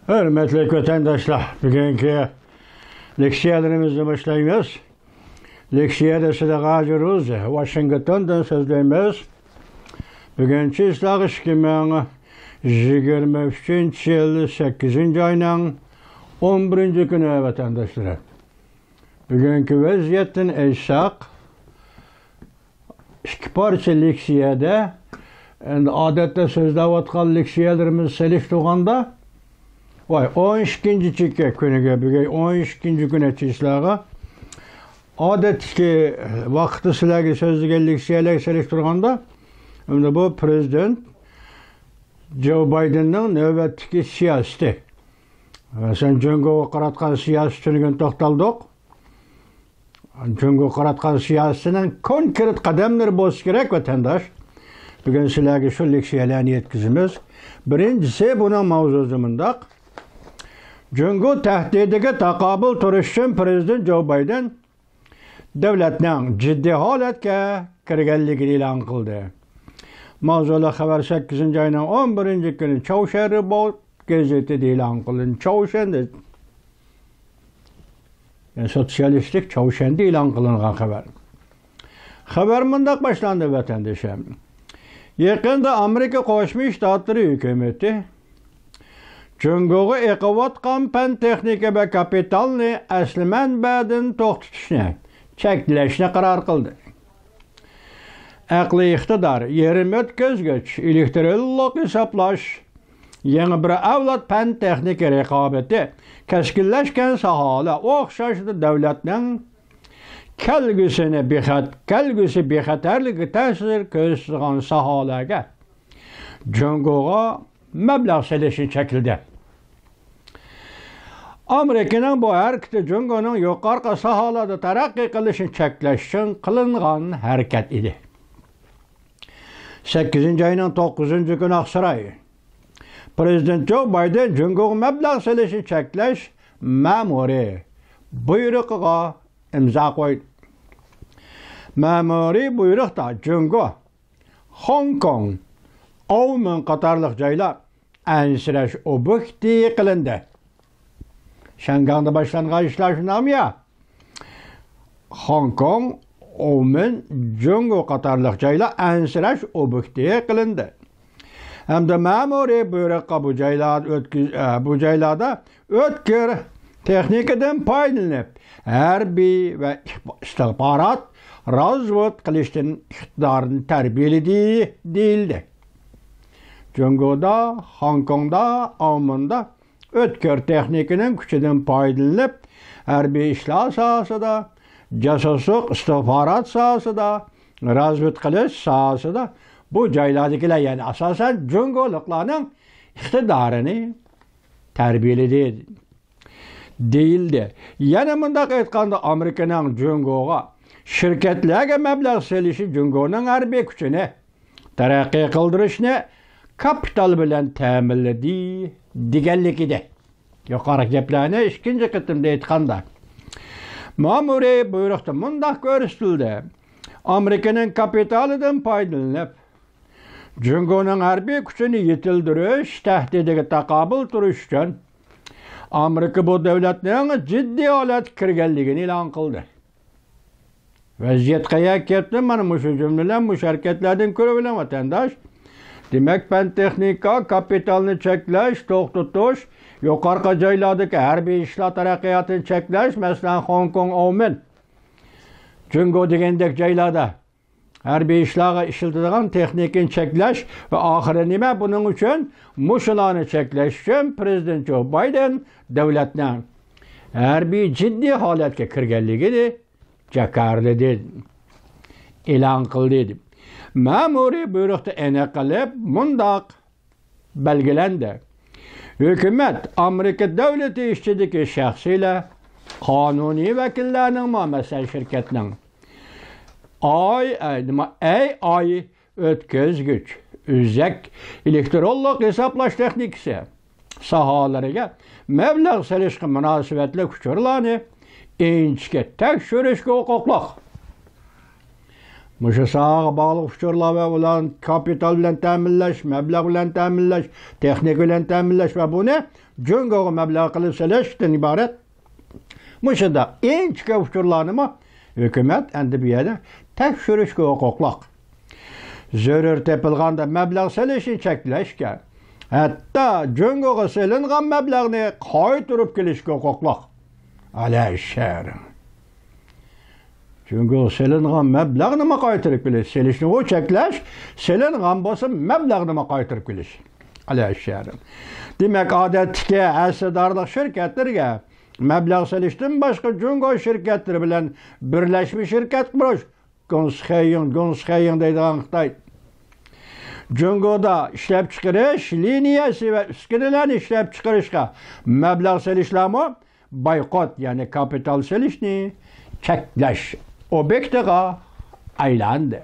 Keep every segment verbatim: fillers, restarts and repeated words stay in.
ھۆرمەتلىك ۋەتەنداشلار، بۈگۈنكى لېكسىيەلىرىمىزنى باشلايمىز. لېكسىيەدە سىدىق ھاجى روزى، ۋاشىنگتوندىن سۆزلەيمىز. بۈگۈن چىسلاغ ئىككى مىڭ يىگىرمە ئۈچىنچى يىل سەككىزىنچى ئاينىڭ ئون بىرىنچى كۈنى، ۋەتەنداشلىرىم. بۈگۈنكى ۋەزىيەتتىن ئېيتساق، ئىككى پارچە لېكسىيەدە، ئەمدى ئادەتتە سۆزلەۋاتقان لېكسىيەلىرىمىز سېلىشتۇرغاندا، ۋاي، ئون ئىككىنچى چېكە كۈنىگە، بۈگۈن ئون ئىككىنچى كۈنى چىسلاغا، ئادەتتىكى ۋاقىتتا سىلەرگە سۆزلىگەن لېكسىيەلەرگە سېلىشتۇرغاندا، ئەمدى بۇ پرېزىدېنت جو بايدېننىڭ نۆۋەتتىكى سىياسىتى. مەسىلەن، جۇڭگوغا قاراتقان سىياسىتىنى توختالدۇق. جۇڭگوغا قاراتقان سىياسىتىنىڭ كونكرېت قەدەملىرى بولسا كېرەك، ۋەتەنداش. بۈگۈن سىلەرگە شۇ لېكسىيەلەرنى يەتكۈزىمىز. بىرىنچىسى، بۇنىڭ ماۋزۇسى مۇنداق. جۇڭگو تەھدىتىگە تاقابىل تۇرۇش ئۈچۈن پرېزىدېنت جو بايدېن دۆلەتنىڭ جىددىي ھالەتكە كىرگەنلىكىنى ئېلان قىلدى. ماۋزۇلۇق خەۋەر سەككىزىنچى ئاينىڭ ئون بىرىنچى كۈنى چاۋشيەن رېپورت گېزىتىدە ئېلان قىلىندى. چاۋشيەندە، يەنى سوتسىيالىستىك چاۋشيەندە ئېلان قىلىنغان خەۋەر. خەۋەر مۇنداق باشلاندى، ۋەتەندىشىم. يېقىندا ئامېرىكا قوشما شتاتلىرى ھۆكۈمىتى جۇڭگوغا ئېقىۋاتقان پەن تېخنىكا ۋە كاپىتالنى ئەسلى مەنبەدىن توختىتىشنى، چەكلەشنى قارار قىلدى. ئەقلىي ئىقتىدار، يېرىم ئۆتكۈزگۈچ، ئېلېكترونلۇق ھېسابلاش، يېڭى بىر ئەۋلاد پەن تېخنىكا رىقابىتى، كەسكىنلەشكەن ساھەلەر ئوخشاشلا دۆلەتنىڭ كەلگۈسىنى بىخەت-، كەلگۈسى بىخەتەرلىكىگە تەسىر كۆرسىتىدىغان ساھەلەرگە جۇڭگوغا مەبلەغ سېلىشنى چەكلىدى. ئامېرىكىنىڭ بۇ ھەرىكىتى جۇڭگونىڭ يۇقىرىقى ساھەلەردە تەرەققىي قىلىشىنى چەكلەش ئۈچۈن قىلىنغان ھەرىكەت ئىدى. سەككىزىنچى ئاينىڭ توققۇزىنچى كۈنى ئاقساراي، پرېزىدېنت جو بايدېن جۇڭگوغا مەبلەغ سېلىشنى چەكلەش مەمۇرىي بۇيرۇقىغا ئىمزا قويدى. مەمۇرىي بۇيرۇقتا جۇڭگو، خوڭكوڭ، ئاۋمېن قاتارلىق جايلار ئەنسىرەش ئوبيېكتى قىلىندى. شياڭگاڭدا باشلانغان ئىشلار شۇنداقمۇ يا؟ خوڭكوڭ، ئاۋمېن، جۇڭگو قاتارلىق جايلار ئەنسىرەش ئوبيېكتى قىلىندى. ھەمدە مەمۇرىي بۇيرۇققا بۇ جايلار ئۆتكۈز-، ئە، بۇ جايلاردا ئۆتكۈر تېخنىكىدىن پايدىلىنىپ، ھەربىي ۋە ئىستىخبارات، رازۋېد قىلىشتىن ئىقتىدارىنى تەربىيەلىدى، دېيىلدى. جۇڭگودا، خوڭكوڭدا، ئاۋمېندا ئۆتكۈر تېخنىكىنىڭ كۈچىدىن پايدىلىنىپ، ھەربىي ئىشلار ساھەسىدە، جاسۇسلۇق، ئىستىخبارات ساھەسىدە، رازۋېد قىلىش ساھەسىدە بۇ جايلاردىكىلەر، يەنى ئاساسەن جۇڭگولۇقلارنىڭ ئىقتىدارىنى تەربىيەلىدى، دېيىلدى. يەنە مۇنداق ئېيتقاندا، ئامېرىكىنىڭ جۇڭگوغا شىركەتلەرگە مەبلەغ سېلىشى جۇڭگونىڭ ھەربىي كۈچىنى تەرەققىي قىلدۇرۇشنى كاپىتال بىلەن تەمىنلىدى، دېگەنلىك ئىدى. يۇقىرىقى گەپلەرنى ئىككىنچى قېتىمدا ئېيتقاندا، مەمۇرىي بۇيرۇقتا مۇنداق كۆرسىتىلدى: ئامېرىكىنىڭ كاپىتالىدىن پايدىلىنىپ، جۇڭگونىڭ ھەربىي كۈچىنى يېتىلدۈرۈش تەھدىتىگە تاقابىل تۇرۇش ئۈچۈن، ئامېرىكا بۇ دۆلەتنىڭ جىددىي ھالەتكە كىرگەنلىكىنى ئېلان قىلدى. ۋەزىيەت قەيەرگە كەتتى؟ مانا مۇشۇ جۈملىلەر، مۇشۇ ھەرىكەتلەردىن كۆرۈۋېلىڭ، ۋەتەنداش. دېمەك، پەن تېخنىكا، كاپىتالنى چەكلەش، توختىتىش، يۇقىرىقى جايلاردىكى ھەربىي ئىشلار تەرەققىياتىنى چەكلەش، مەسىلەن، خوڭكوڭ، ئاۋمېن، جۇڭگو دېگەندەك جايلاردا ھەربىي ئىشلارغا ئىشلىتىدىغان تېخنىكىنى چەكلەش ۋە ئاخىرى نېمە؟ بۇنىڭ ئۈچۈن، مۇشۇلارنى چەكلەش ئۈچۈن پرېزىدېنت جو بايدېن دۆلەتنىڭ ھەربىي جىددىي ھالەتكە كىرگەنلىكىنى جاكارلىدى، ئېلان قىلدى. مەمۇرىي بۇيرۇقتا ئېنىق قىلىپ مۇنداق بەلگىلەندى: ھۆكۈمەت، ئامېرىكا دۆلىتى ئىچىدىكى شەخسلەر، قانۇنىي ۋەكىللەرنىڭمۇ، مەسىلەن، شىركەتنىڭ ئاي، ئەي، نېمە، ئەي ئاي ئۆتكۈزگۈچ، ئۆزەك، ئېلېكترونلۇق ھېسابلاش تېخنىكىسى ساھەلىرىگە مەبلەغ سېلىشقا مۇناسىۋەتلىك ئۇچۇرلارنى ئىنچىكە تەكشۈرۈشكە ھوقۇقلۇق. مۇشۇ ساھەگە باغلىق ئۇچۇرلار ۋە ئۇلارنى كاپىتال بىلەن تەمىنلەش، مەبلەغ بىلەن تەمىنلەش، تېخنىكا بىلەن تەمىنلەش ۋە بۇنى جۇڭگوغا مەبلەغ قىلىپ سېلىشتىن ئىبارەت. مۇشۇنداق ئىنچىكە ئۇچۇرلارنىمۇ ھۆكۈمەت ئەمدى بۇ يەردە تەكشۈرۈشكە ھوقۇقلۇق. زۆرۈر تېپىلغاندا مەبلەغ سېلىشنى چەكلەشكە، ھەتتا جۇڭگوغا سېلىنغان مەبلەغنى قايتۇرۇپ كېلىشكە ھوقۇقلۇق. ئەلەشەر. جۇڭگوغا سېلىنغان مەبلەغنىمۇ قايتۇرۇپ كېلىش، سېلىشنىغۇ چەكلەش، سېلىنغان بولسا مەبلەغنىمۇ قايتۇرۇپ كېلىش. ئەلەشەر. دېمەك، ئادەتتىكى ھەسسىدارلىق شىركەتلىرىگە مەبلەغ سېلىشتىن باشقا جۇڭگو شىركەتلىرى بىلەن بىرلەشمە شىركەت قۇرۇش، گۇڭسىخېيىڭ، گۇڭسىخېيىڭ دەيدىغان خىتاي. جۇڭگودا ئىشلەپچىقىرىش لىنىيەسى ۋە ئۈسكۈنىلەرنى ئىشلەپچىقىرىشقا مەبلەغ سېلىشلارمۇ بايقوت، يەنى كاپىتال سېلىشنى چەكلەش ئوبيېكتىغا ئايلاندى.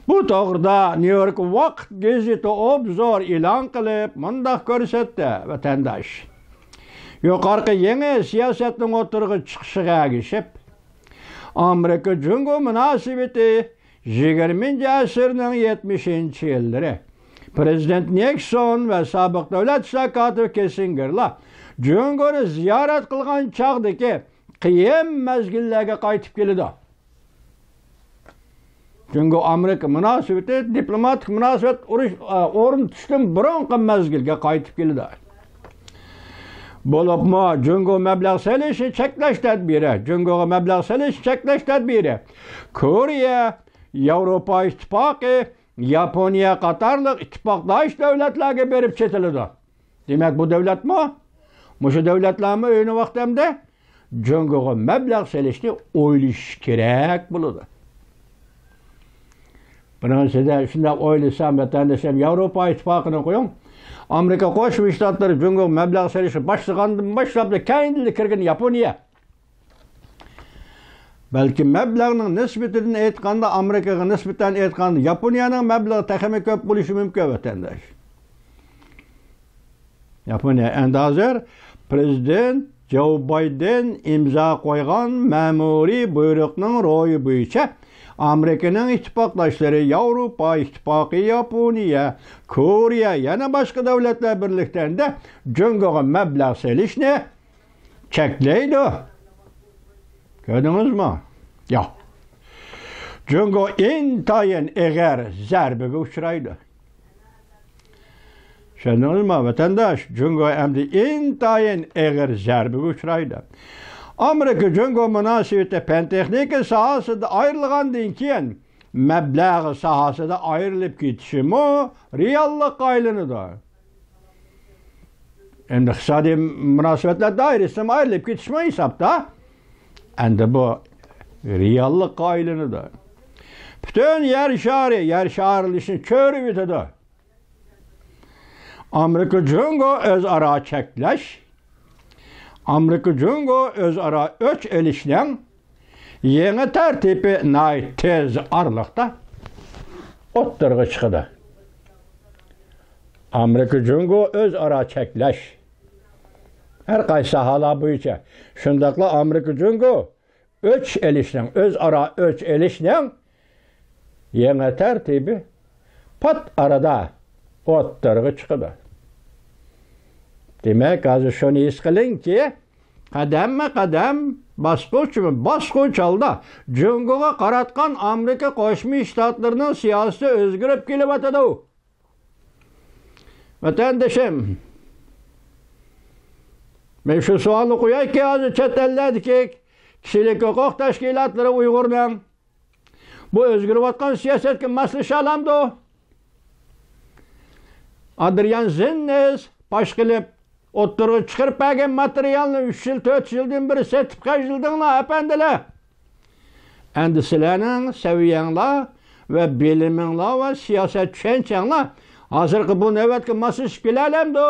بۇ توغرىدا نيۇ يورك ۋاقىت گېزىتى ئوبزور ئېلان قىلىپ، مۇنداق كۆرسەتتى، ۋەتەنداش. يۇقىرىقى يېڭى سىياسەتنىڭ ئوتتۇرىغا چىقىشىغا ئەگىشىپ، ئامېرىكا جۇڭگو مۇناسىۋىتى يىگىرمىنچى ئەسىرنىڭ يەتمىشىنچى يىللىرى پىرېزىدېنت نىكسون ۋە سابىق دۆلەت ئىشلار كاتىپى كىسسىنگېرلار جۇڭگونى زىيارەت قىلغان چاغدىكى قىيىن مەزگىللەرگە قايتىپ كېلىدۇ. جۇڭگو ئامېرىكا مۇناسىۋىتى، دىپلوماتىك مۇناسىۋەت ئۇرۇش، ئا، ئورنىتىشتىن بۇرۇنقى مەزگىلگە قايتىپ كېلىدۇ. بولۇپمۇ جۇڭگو مەبلەغ سېلىشنى چەكلەش تەدبىرى، جۇڭگوغا مەبلەغ سېلىشنى چەكلەش تەدبىرى كورېيە، ياۋروپا ئىتتىپاقى، ياپونىيە قاتارلىق ئىتتىپاقداش دۆلەتلەرگە بېرىپ چېتىلىدۇ. دېمەك، بۇ دۆلەتمۇ، مۇشۇ دۆلەتلەرمۇ ئەينى ۋاقىتتا ئەمدى جۇڭگوغا مەبلەغ سېلىشنى ئويلىشىش كېرەك بولىدۇ. بۇنىڭ ئىچىدە شۇنداق ئويلىسام، ۋەتەندىشىم، ياۋروپا ئىتتىپاقىنى قويۇڭ، ئامېرىكا قوشما شتاتلىرى جۇڭگوغا مەبلەغ سېلىشنى باشلىغاندىن باشلاپلا كەينىدىن كىرگەن ياپونىيە. بەلكى مەبلەغنىڭ نىسبىتىدىن ئېيتقاندا، ئامېرىكىغا نىسبەتەن ئېيتقاندا، ياپونىيەنىڭ مەبلىغى تېخىمۇ كۆپ بولۇشى مۇمكىن، ۋەتەنداش. ياپونىيە ئەمدى ھازىر پىرېزىدېنت جو بايدېن ئىمزا قويغان مەمۇرىي بۇيرۇقنىڭ روھى بويىچە ئامېرىكىنىڭ ئىتتىپاقداشلىرى ياۋروپا ئىتتىپاقى، ياپونىيە، كورېيە، يەنە باشقا دۆلەتلەر بىرلىكتە جۇڭگوغا مەبلەغ سېلىشنى چەكلەيدۇ. كۆردىڭىزمۇ؟ ياق. جۇڭگو ئىنتايىن ئېغىر زەربىگە ئۇچرايدۇ. چۈشەندىڭىزمۇ، ۋەتەنداش؟ جۇڭگو ئەمدى ئىنتايىن ئېغىر زەربىگە ئۇچرايدۇ. ئامېرىكا جۇڭگو مۇناسىۋىتى پەن تېخنىكا ساھەسىدە ئايرىلغاندىن كېيىن، مەبلەغ ساھەسىدە ئايرىلىپ كېتىشىمۇ رېئاللىققا ئايلىنىدۇ. ئەمدى ئىقتىسادىي مۇناسىۋەتلەر دائىرىسىدىن ئايرىلىپ كېتىشمۇ ھېسابتا. ئەمدى بۇ رېئاللىققا ئايلىنىدۇ. پۈتۈن يەر شارى يەر شارلىشىشنى چۆرۈۋېتىدۇ. ئامېرىكا جۇڭگو ئۆزئارا چەكلەش، ئامېرىكا جۇڭگو ئۆزئارا ئۆچ ئېلىشنىڭ يېڭى تەرتىپى ناھايىتى تېز ئارىلىقتا ئوتتۇرىغا چىقىدۇ. ئامېرىكا جۇڭگو ئۆزئارا چەكلەش، ھەر قايسى ساھەلەر بويىچە، شۇنداقلا ئامېرىكا جۇڭگو ئۆچ ئېلىشنىڭ، ئۆزئارا ئۆچ ئېلىشنىڭ يېڭى تەرتىپى پات ئارىدا ئوتتۇرىغا چىقىدۇ. دېمەك، ھازىر شۇنى ھېس قىلىڭكى، قەدەممۇ قەدەم، باسقۇچمۇ باسقۇچ ھالدا جۇڭگوغا قاراتقان ئامېرىكا قوشما شتاتلىرىنىڭ سىياسىتى ئۆزگىرىپ كېلىۋاتىدۇ. ۋەتەندىشىم، مەن شۇ سوئالنى قويايكى، ھازىر چەت ئەللەردىكى كىشىلىك ھوقۇق تەشكىلاتلىرى ئۇيغۇرنىڭ بۇ ئۆزگىرىۋاتقان سىياسەتكە ماسلىشالامدۇ؟ ئادرىيان زىننېس پاش قىلىپ ئوتتۇرىغا چىقىرىپ بەرگەن ماتېرىيالنى ئۈچ يىل، تۆت يىلدىن بېرى سېتىپ خەجلىدىڭلار، ئەپەندىلەر. ئەمدى سىلەرنىڭ سەۋىيەڭلار ۋە بىلىمىڭلار ۋە سىياسەت چۈشەنچەڭلار ھازىرقى بۇ نۆۋەتكە ماسلىشىپ كېلەلەمدۇ؟